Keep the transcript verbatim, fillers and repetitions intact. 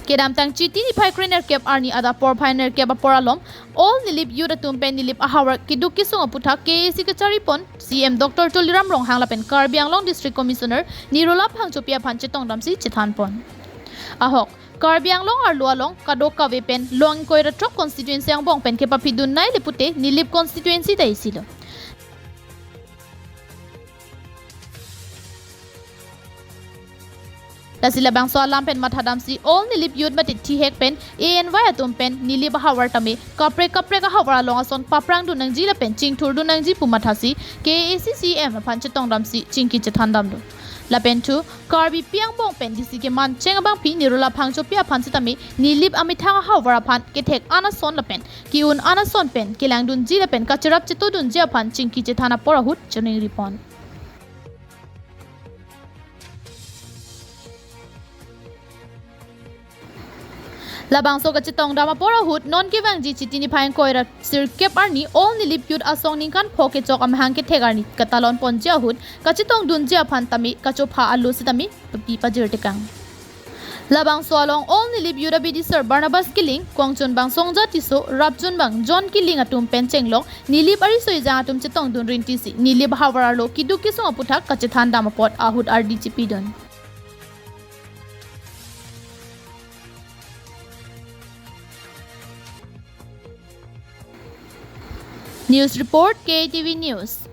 Kedamtang Chiti niphai krenerkep arni adap porphai nerkep apor alom All Nilip Youth atum pen Nilip ahavar keduk kesung aputhak K A A C kacharipon C E M Doctor Tuliram Ronghang lapen Karbi Anglong District Commissioner Nirola Phangchopi aphan chetongdamsi chethanpon. Ahok, Karbi Anglong arlo along kadokave pen long ingkoi ra throk constituency angbong pen kepaphidunnei le pute Nilip constituency ta isilo. Lasi labangso alam pen mathadamsi All Nilip Youth mate thihek pen A N Y atum pen Nilip ahavar tame kaprek kaprek ahavar along ason paprangdun nangji lapen chingthurdun nangji pu mathasi K A A C C E M aphan chetongdamsi chingki chethandamlo. Lapen thu Karbipi angbong pen D C kemancheng abangpi Nirola Phangchopi aphan setame Nilip amethang ahavar aphan kethek an ason lapen ke-un an ason pen kelangdunji lapen kacherap chetodunji aphan chingki chethan apor ahut chiningripon. Labangso kachetongdam apor ahut non kevangji Chiti niphai ingkoi ra sirkep arni All Nilip Youth asong ningkan pho kechok amahang kethek arni katalonponji ahut kachetongdunji aphan tame kachopha alo setame papi pajirtekang. Labangso along All Nilip Youth abidi Sir Barnabas Killing, Kongchunbang Songja Tisso, Rapchunbang John Killing atum pen chenglok Nilip ariso ejang atum chetongdun rintisi Nilip ahavar arlo keduk kesung aputhak kachethandam apot ahut ardi chipidun. News report, K A T V News.